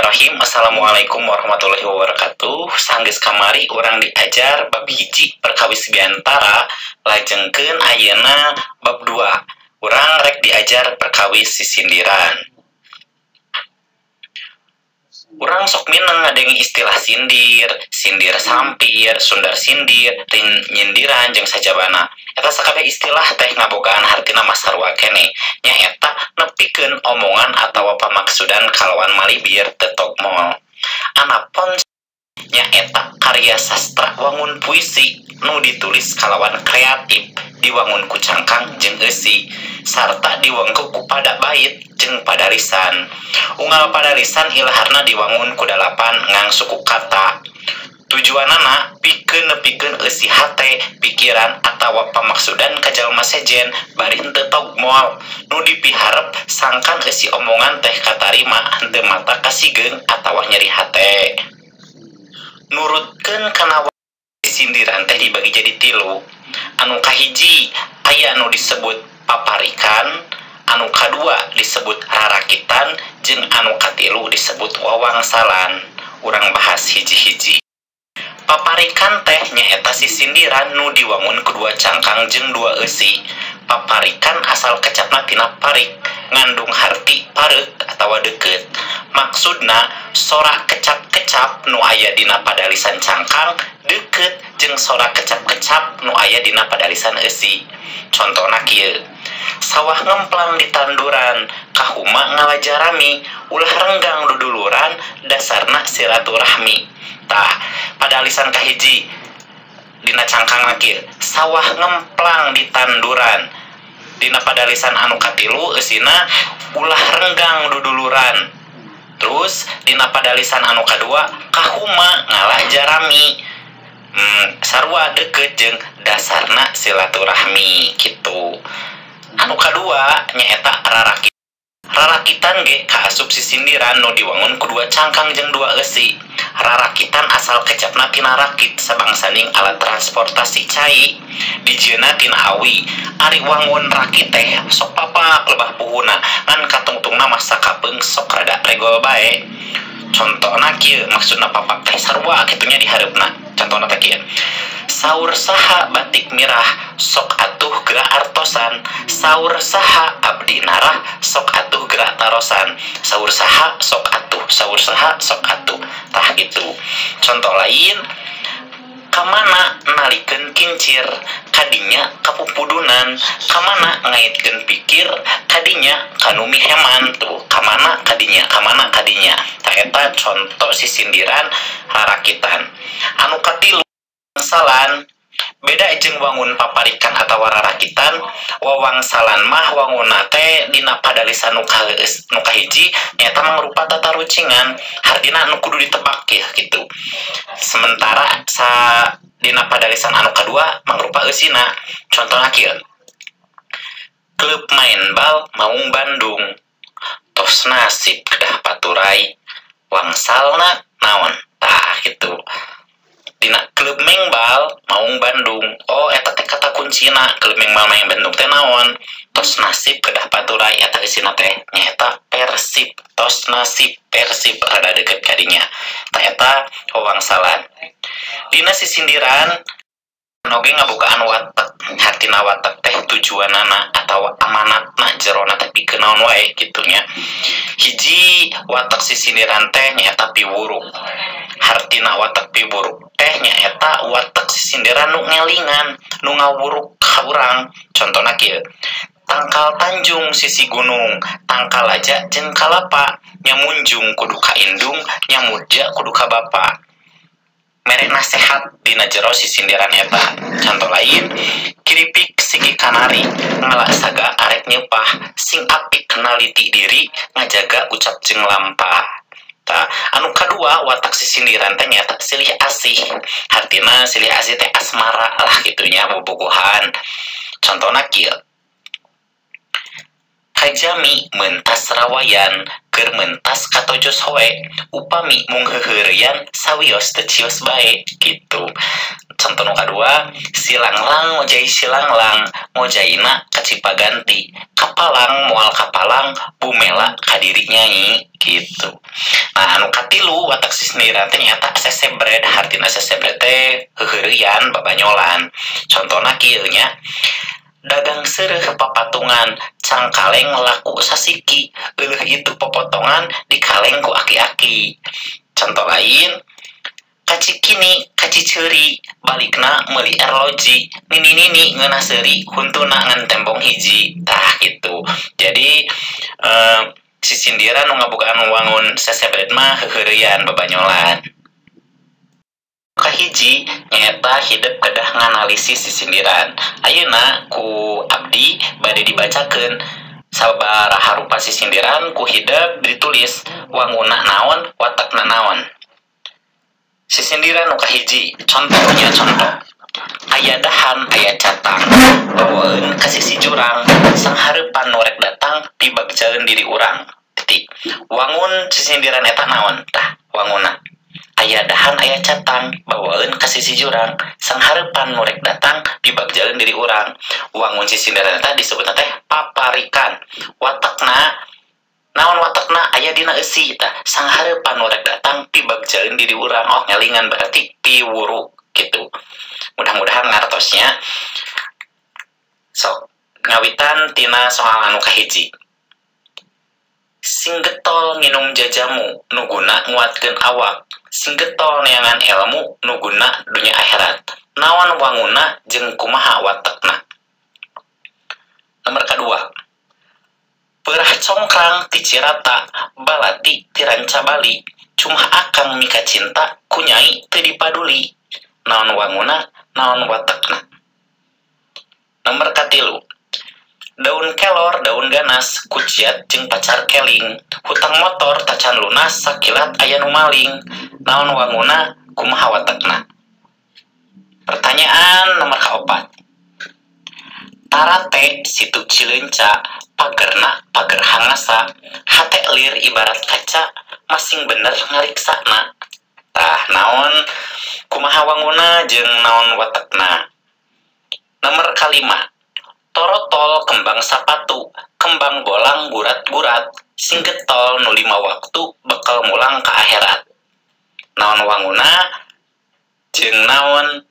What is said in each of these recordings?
Bismillahirrahmanirrahim. Assalamualaikum warahmatullahi wabarakatuh. Sanggeus kamari urang diajar bab 1 perkawis biantara, lajengkeun ayeuna bab 2. Urang rek diajar perkawis sisindiran. Urang sok mineng ngadenge istilah sindir, sindir sampir, sundar sindir, nyindiran jeung sajabana. Eta sakabeh istilah teh ngabogaan hartina mah sarua keneh, nyaeta nepikeun omongan atawa pamaksudan kalawan malibir teu togmol. Anapon nyaeta karya sastra wangun puisi nu ditulis kalawan kreatif, diwangun ku cangkang jeung eusi, sarta diwengku ku pada bait jeung padalisan. Unggal padalisan ilaharna diwangun ku 8 ngang suku kata. Tujuanana pikeun nepikeun eusi hate, pikiran atawa pamaksudan ka jalma sejen bari henteu togmol. Nu dipiharep sangkan eusi omongan teh katarima henteu mata kasigeung atawa nyeri hate. Nurutkeun kana sindiran teh dibagi jadi 3. Anu kahiji aya nu disebut paparikan, anu kadua disebut rarakitan, jeung anu katilu disebut wawangsalan. Urang bahas hiji-hiji. Paparikan teh nyaeta sisindiran nu diwangun ku 2 cangkang jeung 2 eusi. Paparikan asal kecapna tina parik, ngandung harti pareuk atawa deukeut. Maksudna sora kecap-kecap nu aya dina padalisan cangkang deukeut jeung sora kecap-kecap nu aya dina padalisan eusi. Contona kieu. Sawah ngemplang di tanduran, kahuma ngalajarami, ulah renggang duduluran, dasarna silaturahmi. Tah, padalisan kahiji dina cangkang kieu, sawah ngemplang di tanduran. Dina padalisan anu katilu eusina ulah renggang duduluran. Terus dina padalisan anu kadua kahuma ngalajarami. Sarua deukeut jeung dasarna silaturahmi kitu. Anu kadua nyaeta rarakitan. Rarakitan ge kaasup sisindiran nu diwangun ku 2 cangkang jeung 2 eusi. Rarakitan asal kecapna tina rakit sabangsaning alat transportasi cai, dijieunna tina awi. Ari wangun rakit teh sok papak lebah puhuna, ngan katungtungna mah sakapeung sok rada regol bae. Contona kieu, maksudna papak teh sarua kitu nya di hareupna. Contona teh kieu. Saur saha batik mirah sok atuh gerak artosan, saur saha abdi narah sok atuh gerak tarosan, saur saha sok atuh, saur saha sok atuh. Tah itu. Contoh lain, kamana nalikeun kincir kadinya kapupudunan, kamana ngaitkeun pikir kadinya kanumi heman. Tuh, kamana kadinya, kamana kadinya. Tah eta contoh sisindiran rarakitan. Anu katilu wawangsalan. Beda jeung wangun paparikan atawa rarakitan, wawangsalan mah wangunna teh dina padalisan nu kahiji nyaeta mangrupa tatarucingan, hartina nu kudu ditebak ya gitu. Sementara sa dina padalisan anu kadua mangrupa eusina. Contohna kieu. Klub main bal Maung Bandung. Tos nasib kedah paturai, wangsalna naon? Tah gitu. Dina klub mengbal Maung Bandung. Oh, eta teh kata kuncina klub mengbal Maung Bandung teh naon? Tos nasib kedah paturai, eta eusina teh nyaeta Persib. Tos nasib Persib rada deukeut kadinya. Tah eta wawangsalan. Dina sisindiran oge ngabogaan watek. Hartina watek teh tujuanana atawa amanatna jerona teh pikeun naon wae kitu nya. Hiji watek sisindiran teh nyaeta piwuruk. Hartina watek piwuruk teh nyaeta watek sisindiran nu ngelingan, nu ngawuruk ka urang. Contona kieu. Tangkal Tanjung sisi gunung, tangkal aja jeung kalapa, nyamunjung kudu ka indung, nyamurja kudu ka bapa. Mere nasehat dina jero sisindiran eta. Contoh lain, kiripik siki kanari, ngala saga arek nyepah, sing apik kenaliti diri, ngajaga ucap jeung lampah. Tah, anu kadua watak sisindiran teh nyaeta silih asih. Hartina silih asih teh asmara lah kitunya, bobogohan. Contona kieu. Kajami mentas rawayan, keur mentas katojos hoe, upami mung heuheureyan sawios teu cios bae gitu. Contoh nu kadua, silanglang ngojai silanglang, ngojaina ka Cipaganti, kapalang moal kapalang, bumela ka diri nyai gitu. Nah, anu katilu Sisindiran teh nyaeta sesebred, hartina sesebred teh heuheureyan babanyolan. Contona kieu nya. Dagang seureuh papatungan, cangkaleng laku sasiki, euleuh itu popotongan dikaleng ku aki-aki. Contoh lain, kacikini kaciceuri, balikna meuli arloji, nini-nini ngeunah seuri, huntuna ngan tembong hiji. Tah gitu. Jadi sisindiran nu ngabogaan wangun sesebred mah heuheureyan babanyolan. Kahiji nyaeta hidep kedah nganalisis sisindiran. Ayeuna ku abdi bade dibacakeun sabaraha rupa sisindiran ku hidep ditulis wanguna naon watakna naon. Sisindiran nu kahiji, contohnya contoh. Aya dahan aya catang, bawaeun ka sisi jurang, sanghareupan nu rek datang pibagjaeun diri urang. Titik. Wangun sisindiran eta naon? Tah, wanguna. Aya dahan aya catang, bawaeun ka sisi jurang, sanghareupan nu rek datang pibagjaeun diri urang. Wangun sisindiran eta disebutna teh paparikan. Watakna naon watakna aya dina eusi tah, sanghareupan nu rek datang pibagjaeun diri urang. Oh, ngelingan berarti piwuru gitu. Mudah-mudahan ngartosnya. Sok ngawitan tina soal anu kahiji. Sing getol nginum jajamu nu guna nguatkeun awak, sing getol neangan ilmu nu guna dunya akhirat. Naon wanguna jeung kumaha watekna. Nomor kadua, peurah congkrang ti Cirata, balati ti Ranca Bali, cuma akang mika cinta ku nyai teu dipaduli. Naon wanguna, naon watekna. Nomor katilu, daun kelor, daun ganas, kuciat jeung pacar keling, hutang motor tacan lunas, sakilat aya nu maling. Naon wanguna, kumaha watekna. Pertanyaan nomor kaopat, tarate situ Cileunca, pagerna pager hangasa, hate lir ibarat kaca, masing bener ngariksana. Tah, naon kumaha wanguna jeung naon watekna. Nomor kalima, torotol kembang sapatu, kembang bolang gurat-gurat, sing getol nu 5 waktu bekal mulang ka akhirat. Naon wanguna jeung naon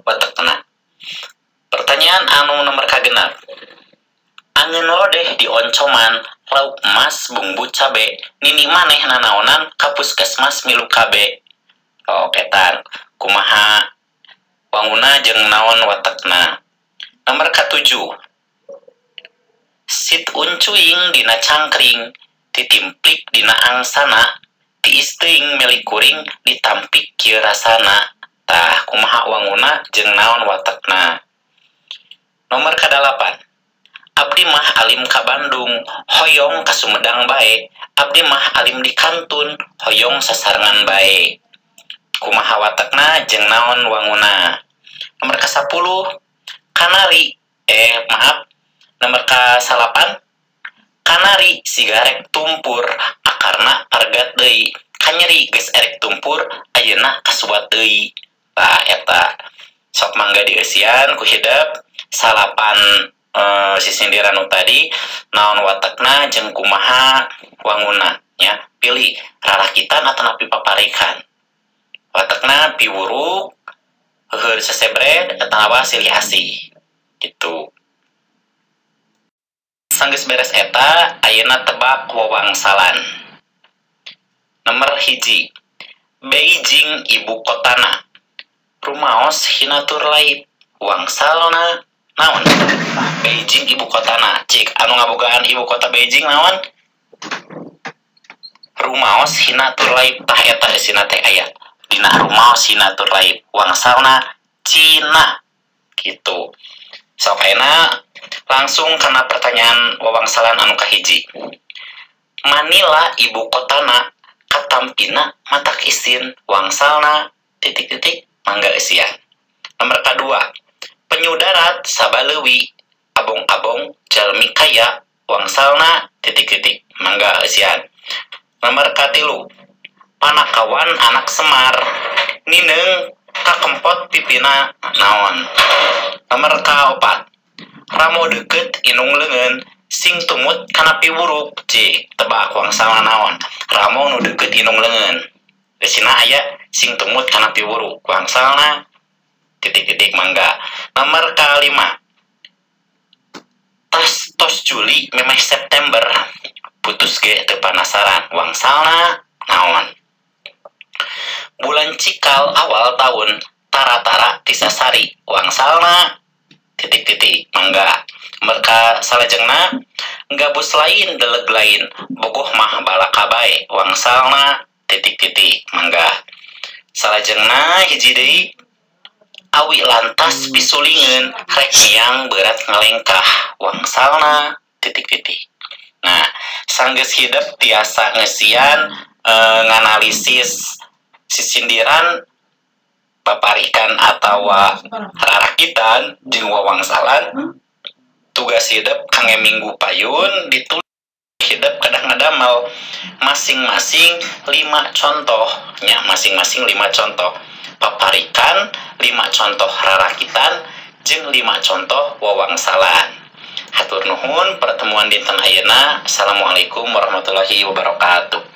watekna. Pertanyaan anu nomor kagenap, angeun lodeh di oncoman, lauk emas bumbu cabe, nini maneh nanaonan ka puskesmas milu kabe. Oh, ketan kumaha wanguna jeung naon watekna. Nomor katujuh, sit uncuing dina cangkring, titimplik dina angsana, tiis teuing milik kuring ditampik kieu rasana. Tah, kumaha wanguna jeung naon watekna. Nomor kadalapan, abdi mah alim ka Bandung, hoyong ka Sumedang bae, abdi mah alim di kantun, hoyong sasarengan bae. Kumaha watekna jeung naon wanguna. Nomor ka-10, kanari, nomor ka-9, kanari sigarek tumpur, akarna pargat deui, kanyeri geus erek tumpur, ayeuna kasubat deui. Tah eta. Sok mangga dieusian ku hidep salapan sisindiran nu tadi, naon watekna jeung kumaha wanguna nya. Pilih rarakitan atanapi paparikan. Watekna piwuruk, heuheur sesebred atawa silih asih gitu. Sanggeus beres eta, ayeuna tebak wawangsalan. Nomor 1, Beijing ibu kotana, rumaos hina tur laib, wangsalna naon? Beijing ibu kotana, cik anu ngabogaan ibu kota Beijing naon? Rumaos hina tur laib, tah eta eusina teh aya dina rumaos hina tur laib, wangsalna Cina gitu. Sok ayeuna langsung kana pertanyaan wawangsalan anu kahiji. Manila ibu kotana, katampina matak isin, wangsalna titik-titik mangga eusian. Nomor kadua, penyu darat sabaleuwi, abong-abong jalmi kaya, wangsalna titik-titik mangga eusian. Nomor katilu, panakawan anak Semar, nineung kakempot pipina naon. Nomor kaopat, ramo deukeut inung leungeun, Sing tumut kana piwuruk, cik tebak wangsalna naon? Ramo nu deukeut indung leungeun. Geusina aya sing tumut kana piwuruk, wangsalna titik-titik, mangga. Nomor kalima, tas tos Juli memeh September, putus ge teu panasaran, wangsalna naon? Bulan cikal awal tahun, tara-tara tisasari, wangsalna titik-titik, mangga. Mereka salajengna, gabus lain deleg lain, bogoh mah balaka bae, wangsalna titik-titik, mangga. Salajengna hiji deui, awi lantas pisulingeun, rek miang berat ngalengkah, wangsalna titik-titik. Nah, sanggeus hidep tiasa ngesian nganalisis sisindiran, paparikan atawa rarakitan jeung wawangsalan. Tugas hidep kangge minggu payun ditulis, hidep kedah ngadamel masing-masing 5 contoh nya, masing-masing 5 contoh paparikan, 5 contoh rarakitan, jeung 5 contoh wawangsalan. Hatur nuhun pertemuan dinten ayeuna. Assalamualaikum warahmatullahi wabarakatuh.